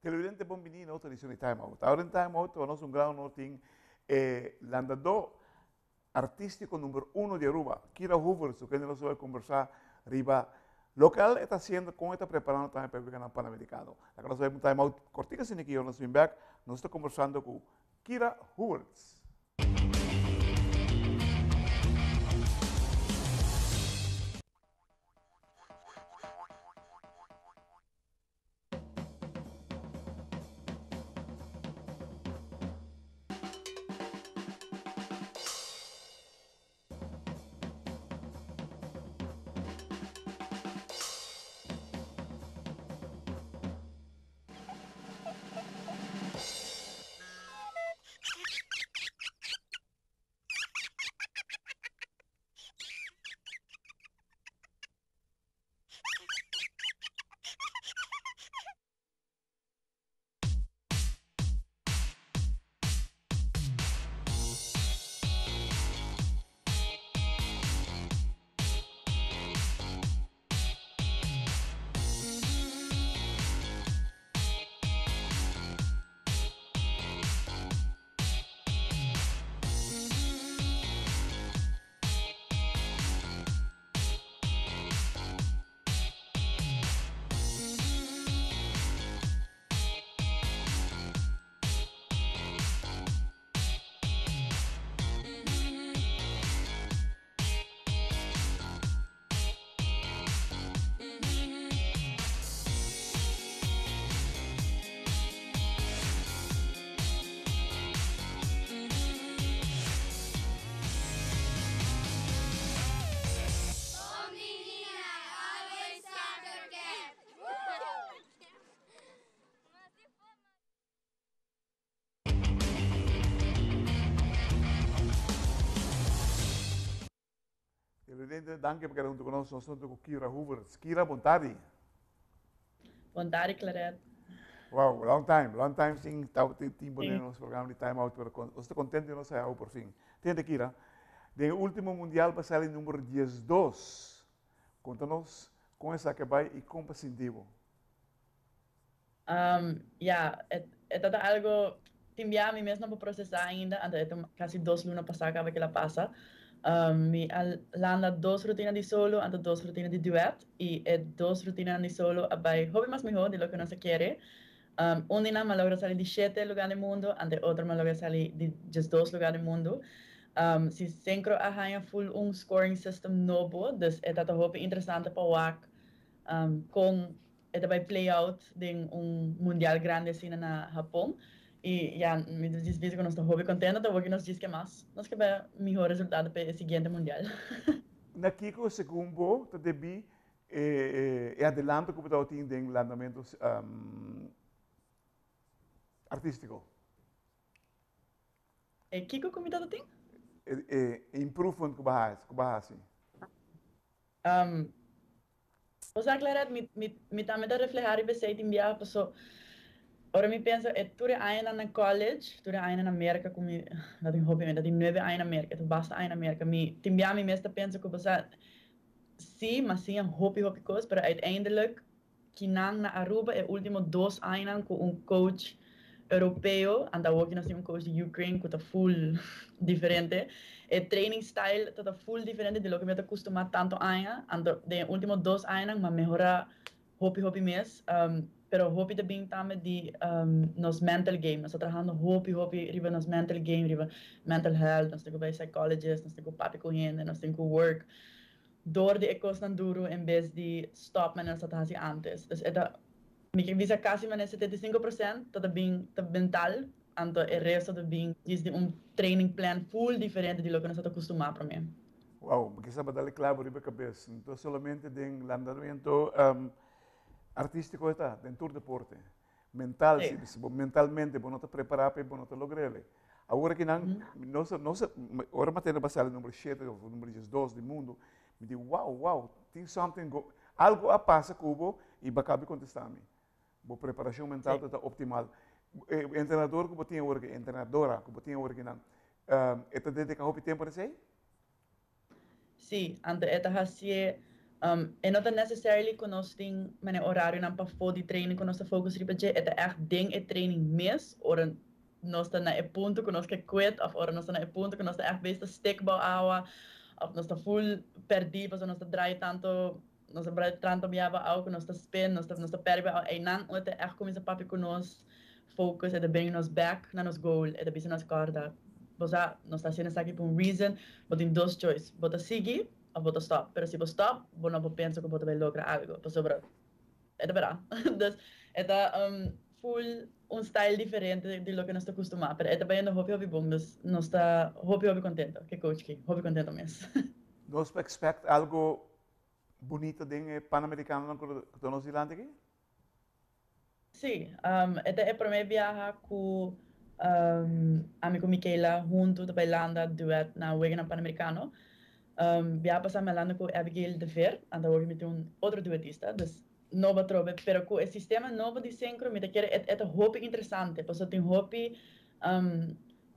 Televidente bon bini na otro edicion di Time Out. Ahora den Time Out nos un gran honor tin e landador artistico number uno di Aruba, Kira Hoevertsz, cu kende nos a bay conversa riba loke el ta haciendo, con e ta preparando tambe pa e weganan Panamericano. Laga nos bay un Time Out cortico asina aki, ora nos bin bek, nos ta conversando cu Kira Hoevertsz. Televidente, danki pa keda huntu ku nos. Nos ta huntu ku Kira Hoevertsz. Kira, bon tardi. Bon tardi, Claret. Wow, long time, long time sin tin bo den nos programa di Time Out, pero nos ta contento di nos haya awo por fin. Tende, Kira, den e ultimo mundial pa sali number 12. Konta nos kon esaki a bai i kon pa sinti bo. Ya, e ta ta algo tin bia mi mes no por procesa ainda, anto e ta casi dos luna pasa caba kila pasa. Mi a landa dos rutina di solo anto dos rutina di duet y e dos rutinanan di solo a bay hopi mas miho di loke nos a kere. Un di nan mi a logra sali di shete lugar den mundo anto e otro mi a logra sali di diesdos lugar den mundo. Si Synchro a haya full un scoring system nobo, dus e ta ta hopi interesante pa wak con E ta bai play out den un mundial grandi asina na Hapon y ya mi ta djis bisa cu nos ta hopi contento ta hopi nos djis ke mas nos ke bai miho resultado pa e siguiente mundial. Na kiko segun bo ta debí e adelanto ku bo tabatin den landamentu artístiko? E kiko ku mi tabatin? E improvement ku bo a hasi. Bo sa Claret, mi mi mi tambe ta refleha riba esei tin biaha paso ora mi pensa e tur e añanan na college, tur e añanan na Merca ku mi ta tin hopi mi ta tin nuebe aña na Merca, ta basta aña na Merca, mi tin biaha mi mes ta pensa ku bo sa si m'a siña hopi hopi kos pero uiteindelijk Kinan na Aruba e ultimo dos añanan cu un coach Europeo, anta awoki nos tin un coach di Ukraine cu ta full diferente. E training style ta ta full diferente di loke mi a ta custuma tanto aña, anto den e ultimo dos añanan m'a mehora hopi hopi mes, pero hopi ta bin tambe di nos mental game, nos ta trahando hopi hopi riba nos mental game, riba mental health, nos tin cu bay psychologist, nos tin cu papia cu hende, nos tin cu work. Dor di e kosnan duru en bes di stop manera nos ta ta hasi antes. Dus e ta, mi ke bisa kasi manera 75% ta ta bin ta mental, anto e resto ta bin djis di un training plan full diferente di loke nos ta ta kustumá promé. Wow, mi kisa bo dal e klabo riba e kabes. No solamente den landamento artístiko e ta, den tur deporte. Mental, si bo mentalmente bo no ta prepará p'e, bo no ta logr'el. Awor aki nan, nos, nos, ora mi a tende basá number shete of number diesdos di mundu, mi di wow, wow, tin something go, algo a pasa ku bo i bo a kaba di kontestá mi. Bo preparashon mental ta ta optimal. E entrenador ku bo tin awor aki, e entrenadora ku bo tin awor aki nan, e ta dediká hopi tempu na esei? Sí, anto e ta hasié. E no ta necessarily ku nos tin mane orarionan pafó di training ku nos ta focus riba dje, e ta ègt den e training mes ora nos ta na e punto ku nos ke quit òf ora nos ta na e punto ku nos ta ègt bezig ta stik bou awa òf nos ta full pèrdí pasobra nos ta draai tantu nos ta draai tantu bia bou awa ku nos ta spin nos ta nos ta pèrdí bou awa einan unda ta ègt kuminsá papia ku nos focus e ta bring nos bèk na nos goal e ta bisa nos kòrda bo sa nos ta hasiendo esaki pa un reason bo tin dos choice bo ta sigui òf bo ta stòp pero si bo stòp bo no por pensa ku bo ta bai logra algu pasobra E ta berdad. Dus e ta full un style diferente di loke nos ta custuma, pero e ta bayendo hopi hopi bon, dus nos ta hopi hopi contento cu e coach ki, hopi contento mes. Nos por expect algo bunito den e Panamericanonan cu ta nos dilanti aki? Sí, e ta e prome biaha cu ami cu Michaela hunto ta bay landa duet na Weganan Panamericano. Biaha pasá mi a landa ku Abigail de Veer, anto awor mi tin un otro duetista, dus nobo atrobe, pero ku e sistema nobo di sincro mi ta kere e ta hopi interesante, pasobra tin hopi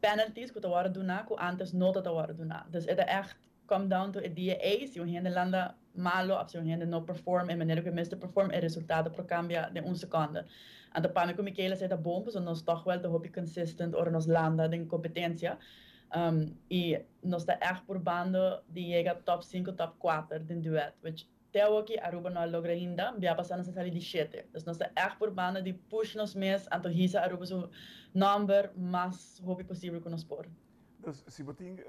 penalties ku ta wòrdu duná ku ántes no ta ta wòrdu duná. Dus e ta ègt come down to e dia ei, si un hende landa malo òf si un hende no perform e manera ku e mester perform, e resultado por kambia den un sekònde. Anto pa mi ku Michaela esei ta bon, pasobra nos tòg wèl ta hopi consistent ora nos landa den kompetensia. Y nos ta echt purbando di yega top cinco, top cuater den duet, which te awoki Aruba no a logra ainda, bia pasa nos a sali di shete. Dus nos ta echt purbando di push nos mes anto hisa Aruba su nomber mas hopi posibel cu nos por. Dus si bo tin,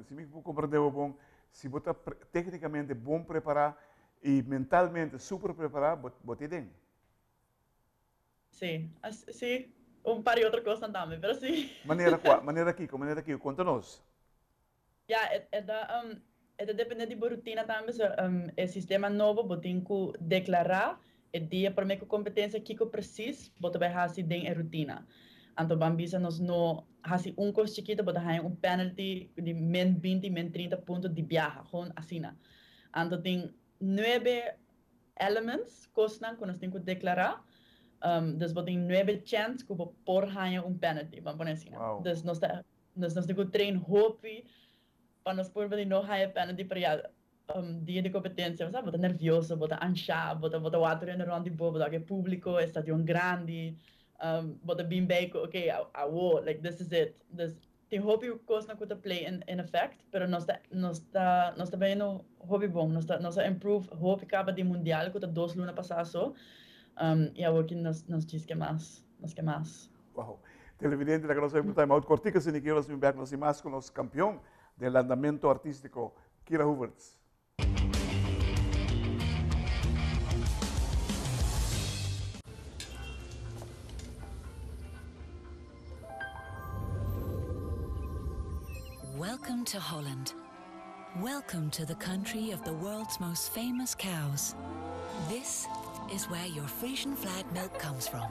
si mi por comprende bo bon, si bo ta tecnicamente bon prepara y mentalmente super prepara, bo ta den. Sí, sí, un par di otro cosnan tambe, pero sí. Manera cua? Manera kico? Manera kico? Conta nos. Ya, e e ta e ta depende di bo rutina tambe, so e sistema nobo bo tin cu declara e dia prome cu competencia kico precies bo ta bay haci den e rutina. Anto ban bisa nos no haci un cos chikito bo ta haya un penalty di min binti, min trinta punto di biaha, gewoon asina. Anto tin nuebe elements, kosnan ku nos tin ku deklará. Dus bo tin nuebe chèns ku bo por haña un penalty, ban pone asina. Dus nos ta nos nos tin ku train hopi pa nos por bini no haña penalty, pero ya dia di kompetensia bo sa bo ta nervioso, bo ta anshá, bo ta bo ta wak tur hende rònt di bo, bo ta wak e públiko, e stadion grandi, bo ta bin bei ku okay awo, like this is it. Dus Tin hopi cosnan cu ta play in effect, pero nos ta nos ta nos ta bayendo hopi bon. Nos ta nos a improve hopi caba di mundial cu ta dos luna pasa so. Y awor ki nos nos djis ke mas, nos ke mas. Wow. Televidente, laga nos bai un time out cortico asina ki nos bin bek nos tin mas cu nos campeon den landamento artistico, Kira Hoevertsz. Welcome to Holland. Welcome to the country of the world's most famous cows. This is where your Frisian flag milk comes from.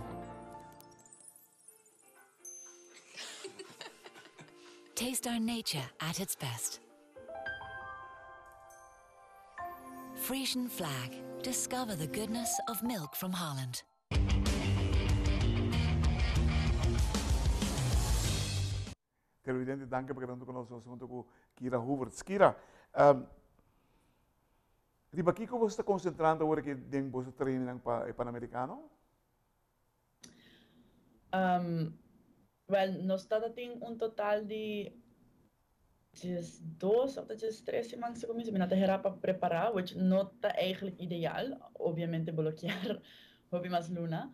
Taste our nature at its best. Frisian flag. Discover the goodness of milk from Holland. Televidente, danki pa keda huntu ku nos. Nos huntu ku Kira Hoevertsz. Kira, um, riba kiko boso ta konsentrando awor aki den boso trainingnan pa e Panamericano? Wel, nos tata tin un total di 12 of 13 siman segun mi, mi no ta hera pa prepara, which no ta eigenlijk ideal, obviamente bo lo kier hopi mas luna,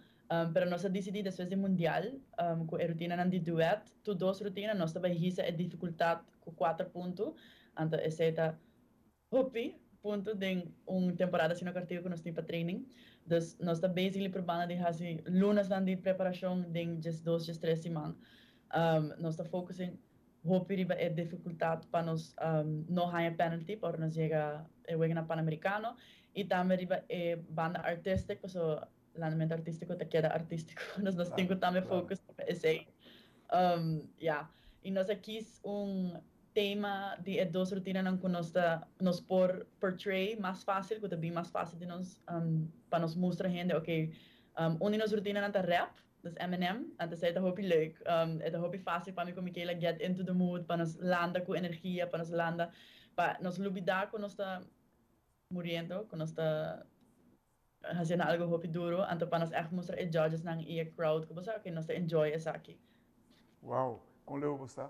pero nos a dicidi despues di mundial cu e rutinanan di duet, tur dos rutina nos ta bay hisa e dificultad cu cuater punto, anto esey ta Hopi punto den un temporada asina cortico cu nos tin pa training. Dus nos ta basically probando di haci lunasnan di preparacion den 12, 13 siman. Nos ta focusing hopi riba e dificultad pa nos no haya penalty pa ora nos yega e weganan Panamericano y tambe riba e banda artistic pasobra landamento artistico ta keda artistico. Dus nos tin cu tambe focus riba esey. Ya. Y nos a kies un tema di e dos rutinanan ku nos ta nos por portray mas fácil, ku ta bin mas fácil di nos pa nos mustra hende ok un di nos rutinanan ta rap, dus Eminem, anto esei ta hopi leuk. E ta hopi fácil pa mi ku Michaela get into the mood pa nos landa ku energia, pa nos landa pa nos lubida ku nos ta. Muriendo, ku nos ta hasiendo algo hopi duro, anto pa nos echt mustra e judges nan i e crowd ku bo sa, ok, nos ta enjoy esaki. Wow, kon leu bo sta?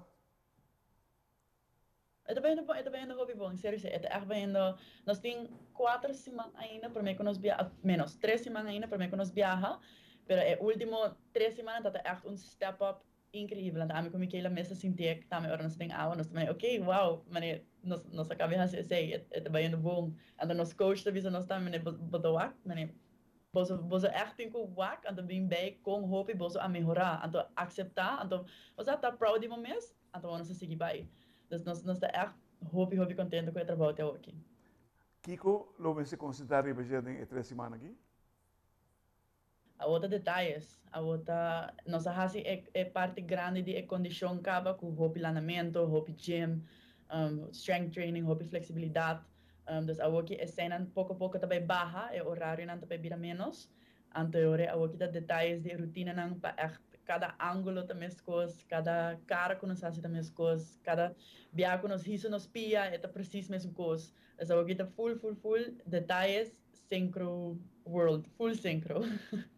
E ta bayendo bon, e ta bayendo hopi bon, serio si, e ta echt bayendo, nos tin kuater siman ainda prome ku nos biaha, menos, tres siman ainda prome ku nos biaha, pero e ultimo tres simannan ta ta echt un step up Increíbel, anto ami cu Michaela mes ta sinti e tambe ora nos ta den awa, nos ta mane ok, wow, mane nos nos a caba di haci esey, e ta bayendo bon. Anto nos coach ta bisa nos tambe, mane bo bo ta wak, mane boso boso echt tin cu wak, anto bin bay con hopi boso a mehora, anto acepta, anto osea ta proud di bo mes, anto nos ta sigui bay. Dus nos nos ta echt hopi hopi contento cu e trabou te awoki. Kico lo mester concentra riba dje den e tres siman aki? Awor ta detayes. Awor ta, nos a hasi e e parti grandi di e kondishon kaba ku hopi landamento, hopi gym, strength training, hopi fleksibilidat. Dus awor ki eseinan poko poko ta bai baha, e orarionan ta bai bira ménos. Anto e ora awor ki ta detayes di e rutinanan pa ègt kada ángulo ta meskos, kada kara ku nos hasi ta meskos, kada bia ku nos hisa nos pia e ta presis mesun kos. Dus awor ki ta full full full detayes Synchro world, full synchro.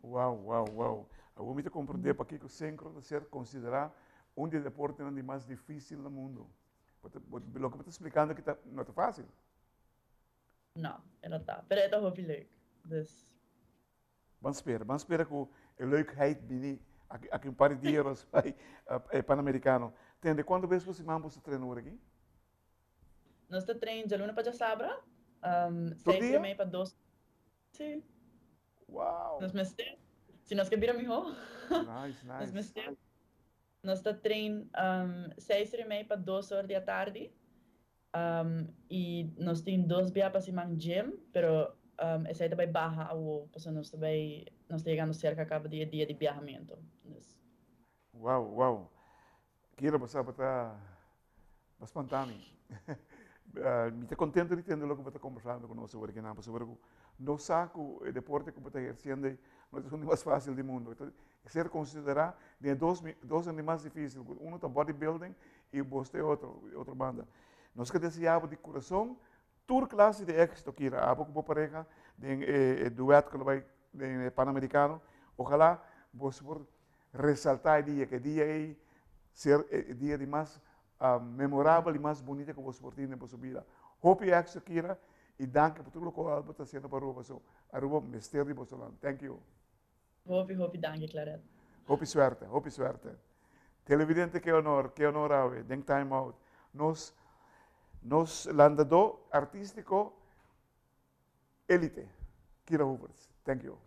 Wow, wow, wow. Awor mi ta comprende pakico synchro ta ser considera un di e deportenan di mas dificil na mundo. Loke bo ta splicando aki ta no ta facil. No, e no ta. Pero e ta hopi leuk. Dus. Ban spera, ban spera cu e leukheid bini aki, aki un par di dia nos bai e Panamericano. Tende, cuanto bes por siman bo ta train ora aki? Nos ta train djaluna pa djasabra, seis i mei pa dos. Sí. Wow! Nos mester. Si nos ke bira mihó. Nice, nice. Nos mester. Nos ta train 6:30 pa 2 or di atardi. I nos tin dos bia pa siman gym, pero esei ta bai baha awo, pasobra nos ta bai, nos ta yegando serka kaba di e dia di biahamentu. Dus. Wow, wow. Kira bo sa bo ta bo spanta mi. Mi ta contento di tende loke bo ta conversando cu nos awor akinan pasobra cu nos sa cu e deporte cu bo ta eherciendo ei no ta esun di mas facil di mundo. Ta ser considera den e dos dos di mas dificil, uno ta bodybuilding y bos ta e otro, e otro banda. Nos ke desea bo di curason tur clase di exito Kira, abo cu bo pareha den e duet cu lo bay den e Panamericano. Ojalá bos por Resaltá e dia, ku e dia ei ser e dia di mas memorabel i mas bunita ku boso por tin den boso bida. Hopi éksito Kira i danki pa tur loke bo ta hasiendo pa Aruba paso Aruba mester di boso nan. Thank you. Hopi hopi danki Claret. Hopi suerte, hopi suerte. Televidente ke honor, ke honor awe den Time Out. Nos nos landadó artístiko elite, Kira Hoevertsz. Thank you.